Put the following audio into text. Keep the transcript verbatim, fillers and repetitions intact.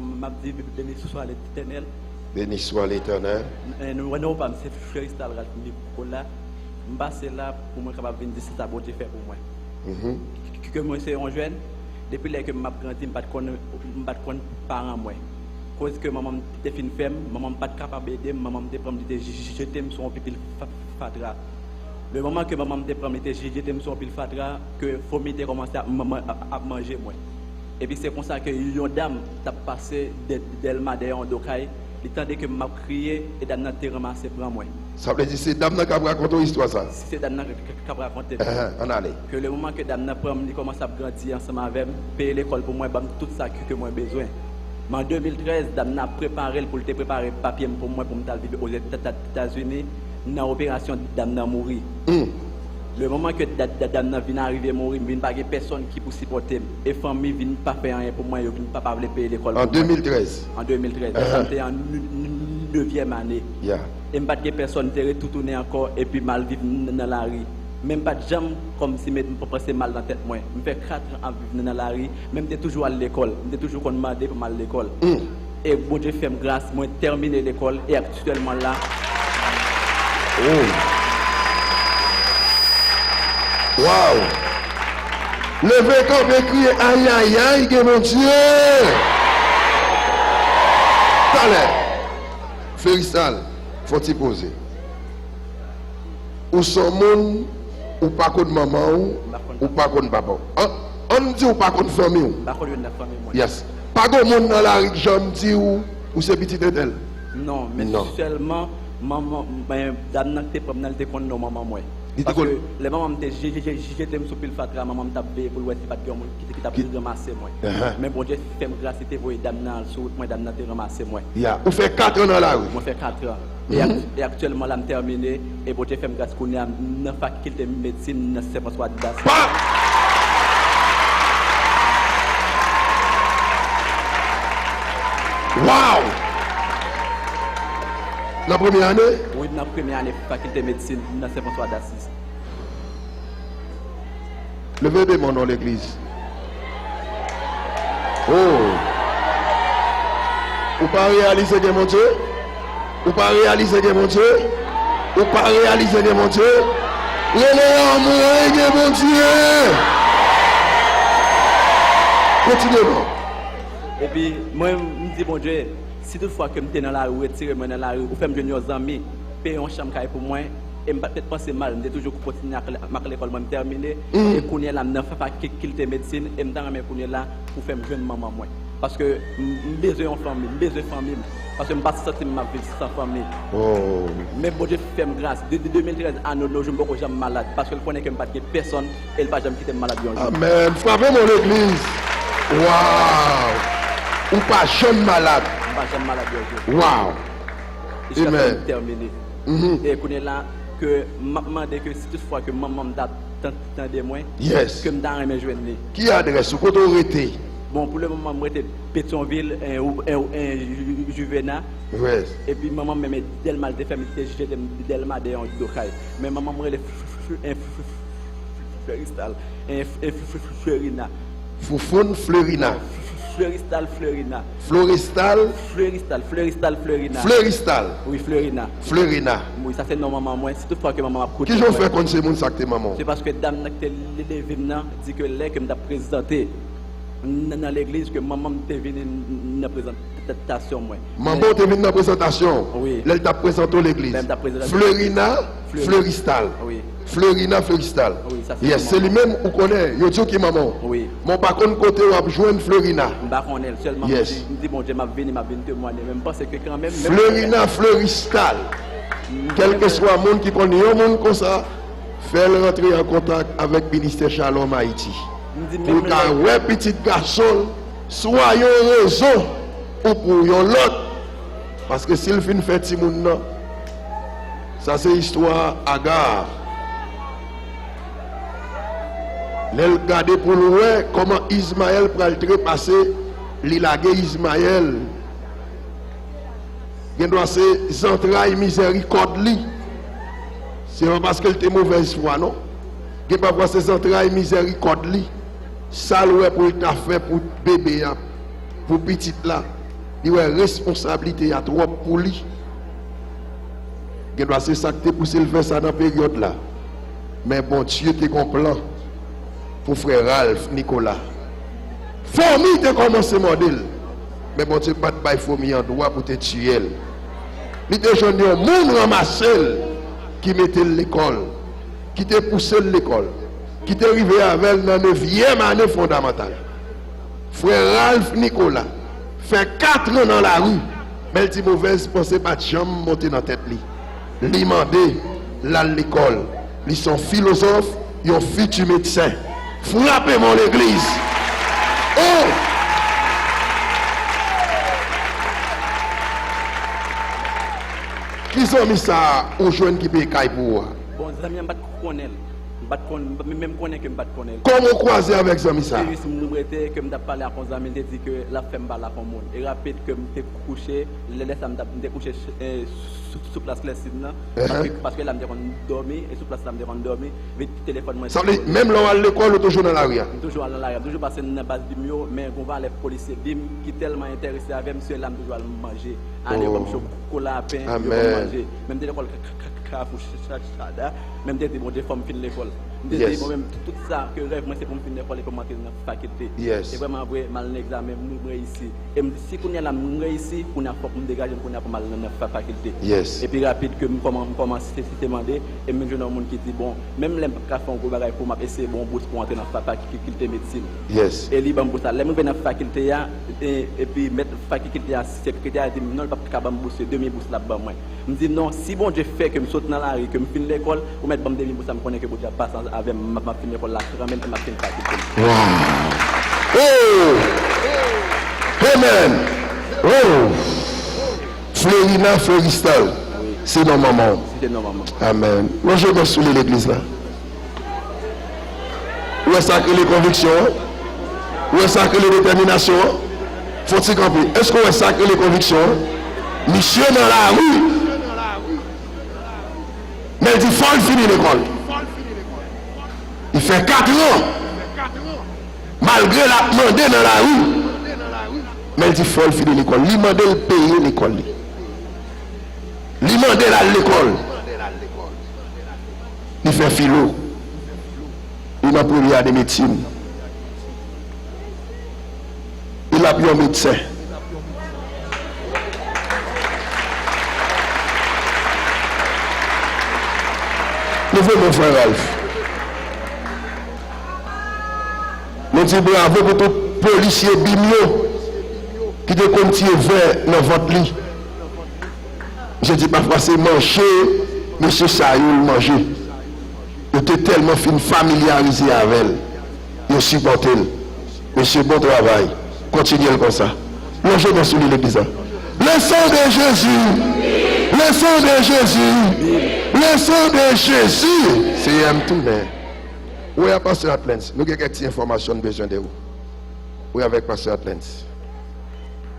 M ap di, beni swa Letènèl. Beni swa Letènèl. N- Nou wè non pa m, se Fleristal Ralph Nicolas. M pase la pou mwen kapab vin di sa Bondye fè pou mwen. Mhm. K- Ke mwen se yon jèn, depi lè ke m ap grandi, m pa t konn, m pa t konn paran mwen. Koz ke manman m te fin fè m, manman m pa t kapab ede m, manman m te pran m, li te jete m sou yon pil fa- fatra. Le moman ke manman m te pran m, li te jete m sou yon pil fatra, ke fomi te kòmanse ap, man- man- ap manje mwen. Epi se konsa ke yon dam t ap pase dè- Dèlma dèyè yon do kay, li tande ke m ap kriye, e dam nan te ranmase pran mwen. Sa vle di se dam nan k ap rakonte w istwa sa? Se dam nan k- k- k ap rakonte m. Ehe, ann ale. Ke le moman ke dam nan pran m, li kòmanse ap grandi ansanm avè m, peye lekòl pou mwen, ban m tout sa ke, ke mwen bezwen. Men an de mil trèz, dam nan ap prepare l pou l te prepare papye m pou mwen pou m t al viv Ozetazini. Nan operasyon, dam nan mouri. Hmm. Le moman ke da- da- dam nan vin arive mouri, m vin pa gen pèsòn ki pou sipòte m. E fanmi vin pa fè anyen pou mwen, yo vin pa, pa vle peye lekòl pou mwen. An de mil trèz? An de mil trèz. Ehe. Sa m te an n- n- nevyèm ane. Ya. E m pa t gen pèsòn, m te retounen ankò, epi m al viv n- nan lari. Men m pa t janm, kòmsi, met m panse mal nan tèt mwen. M fè kat an ap viv nan lari, men m te toujou al lekòl. M te toujou konn mande pou m al lekòl. Hmm. E Bondye fè m gras, mwen tèmine lekòl, e aktyèlman la. Oh. Wow! Leve kanpe, kriye, ayayay, gen Bondye! Talè, Fleristal, fò ti poze. Ou se yon moun, ou pa konn manman w, ou pa konn papa w. An, ann di ou pa konn fanmi w. M pa konn youn nan fanmi mwen. Yes. Pa gen moun nan lari k janm di w, ou se pitit entèl? Non, men sèlman manman, men dam nan ki te pran m nan, li te konn non manman mwen. Li te konn. Paske lè manman m te je- je- je- jete m sou pil fatra, manman m t ap veye pou l wè si pa t gen yon moun ki te, ki t ap ranmase mwen. Ahan. Men Bondye fè m gras, li te voye dam nan al sou wout mwen, dam nan te ranmase mwen. Ya, ou fè kat an nan lari. Mwen fè kat an. E ak- e aktyèlman la, m tèmine, e Bondye fè m gras kounye a, m nan fakilte medsin nan Sen Franswa Dasis. Pa! Wow! Nan premye ane? Wi, nan premye ane fakilte medsin nan Sen Franswa Dasis. Leve de men w non legliz. Oh. Ou pa reyalize gen Bondye? Ou pa reyalize gen Bondye? Ou pa reyalize gen Bondye? Rele anmwe gen Bondye. Kontinye non. Epi mwen, m di Bondye, si tout fwa ke m te nan lari, ou retire mwen nan lari, ou fè m jwenn yon zanmi, peye yon chanm kay pou mwen, e m pa t met panse mal, m te toujou kontinye ak, ak lekòl mwen, m tèmine, e kounye a la, m nan fa- fakilte medsin, e m ta renmen kounye a la pou fè m jwenn manman mwen. Paske m, m bezwen yon fanmi, m bezwen fanmi m, paske m pa santi m ap viv san fanmi. Oh. Men Bondye fè m gras, de, de de mil trèz a no, no jou, m poko janm malad, paske l konnen ke m pa t gen pèsòn, e l pa janm kite m malad yon jou. Amèn. Frape men w legliz. Wow. Ou pa janm malad. M pa janm malad yon jou. Wow. Jiskaske m tèmine. Mhm. E kounye la, ke m ap mande ke si tout fwa ke manman m ta tan- tande mwen, yes, ke m ta renmen jwenn li. Ki adrès ou? Kote w rete? Bon, pou le moman, m rete Petyonvil, en, en, en, Ju- Juvena. Yes. Epi manman m menm, e Dèlma l te fè m, li te jete m Dèlma dèyè yon do kay. Men manman m rele F- F- F- F- F- Fleristal. En, F- en, F- F- F- Flerina. Foufoun Flerina. F- F- Fleristal Flerina. Florestal. Fleristal, Fleristal Flerina. Fleristal. Wi, Flerina. Flerina. Wi, sa se non manman mwen. Si tout fwa ke manman m ap koute mwen. Kijan w fè konn se moun sa k te manman w? Se paske dam nan ki te leve m nan di ke lè ke m t ap prezante nan, nan legliz, ke manman m te vini nan prezantasyon mwen. Manman w te vin nan prezantasyon w? Wi. Lè l t ap prezante w legliz? Lè m t ap prezante. Flerina, Fleristal. Wi. Flerina Fleristal. Wi, sa se manman mwen. Yes, se li menm ou konnen, yo di w ki manman w. Wi. Men w pa konn kote w ap jwenn Flerina. M pa konnen l, sèlman m di, m di Bondye, m ap vini, m ap vin temwanye, men m panse ke kanmenm, menm Flerina Fleristal. Kèlkeswa moun ki konn yon moun konsa, fè l rantre an kontak avèk Ministè Shalom Ayiti. M di pou l ka wè pitit gason l, swa yon rezon ou pou yon lòt. Paske si l fin fè timoun nan, sa se istwa Aga. Lè l gade pou l wè kòman Izmayèl pral trepase, li lage Izmayèl. Gendwa se zantray mizèrikòd li. Se pa paske l te movèz fwa, non. Gen pafwa se zantray mizèrikòd li. Sa l wè pou l ta fè pou bebe a, pou pitit la, Li wè responsablite a twòp pou li. Gendwa se sa k te pouse l fè sa nan peryòd la. Men Bondye te gon plan pou frè Ralph Nicolas. Fomi te kòmanse mòde l, men Bondye pa t bay fomi an dwa pou te tiye l. Li te jwenn yon moun ranmase l, ki mete l lekòl, ki te pouse l lekòl, ki te rive avè l nan nevyèm ane fondamantal. Frè Ralph Nicolas fè katran nan lari, men l di movèz panse pa t janm monte nan tèt li. Li mande, l al lekòl. Li se yon filozòf, yon fiti medsen. Frape men w legliz. Oh! Ki zanmi sa a ou jwenn ki peye kay pou ou a? Bon, zanmi an, m pa t konnen l. M pa t konn, m pa t menm konnen ke m pa t konnen l. Kòman w kwaze avèk zanmi sa a? Se jis m rete ke m t ap pale ak yon zanmi, l te di ke l ap fè m pale ak yon moun. E rapid ke m te kouche, lè, lè sa a m t ap, m te kouche, eh, sou, sou plas Klèsin nan. Paske, paske la m te konn dòmi, e sou plas la m te konn dòmi. Epi telefòn mwen. Sa vle di, menm lè w al lekòl, ou toujou nan lari a? M toujou al nan lari a, m toujou pase nan baz bim yo, men gon valè polisye bim ki tèlman enterese avè m, se la m toujou al manje. Ale ban m chokola, pen, yo ban m manje. Men m te lekòl Kafou Chada, men m te di, Bondye, fò m fin lekòl. M te di, bon, men tout sa ke rèv mwen se pou m fin lekòl e pou m antre nan fakilte. E vrèman vre, m al nan egzamen, m reyisi. E m di, si kounye a la m reyisi, kounye a fòk m degaje m, kounye a pou m al nan, nan fa-, fakilte. Epi rapid ke m kòman-, m kòmanse mande, e m vin jwenn yon moun ki di, bon, menm lè m p ap ka fè yon gwo bagay pou m ap eseye ba w yon bous pou w antre nan fa-, fakilte medsin. E li ban m bous la. Lè m rive nan fakilte a, e, epi mèt fakilte a, sekretè a di m, non, li p ap ka ban m bous, se demi bous l ap ban mwen. M di, non, si Bondye fè ke m sot nan lari, ke m fin lekòl, ou mèt ban m demi bous la, m konnen ke Bondye ap pase avè m, m ap, m ap fin lekòl la kanmenm, e m ap fin fakilte m. Wow! Oh! Amen! Oh! Flerina Floristal, se non manman w. Se non manman. Amen. Lonje men sou li legliz la. Ou wè sa k rele konviksyon an? Ou wè sa k rele detèminasyon an? Fò ti kanpe. Èske w wè sa k rele konviksyon an? Misye nan lari. Men l di fò l fini lekòl. Li fè katran. Malgre l ap mande nan lari. Men l di fò l fini lekòl. Li mande l peye lekòl li. Li mande l al lekòl. Li fè filo. Li nan premye ane medsin. Li ap yon medsen. Leve men w, frè Ralph. Nou di bravo pou tout polisye bim yo ki te konn tiye vè nan vant li. Misye di pafwa se manje mesye sa yo l manje. Yo te tèlman fin familyarize avè l, yo sipòte l. Mesye, bon travay. Kontinye l konsa. Lonje men sou li, legliz la. Le sang de Jésus! Le sang de Jésus! Le sang de Jésus! Seyè m tounen. Wi, a pastè Atlens, nou gen kèk ti enfòmasyon n bezwen de ou. Wi, avèk pastè Atlens.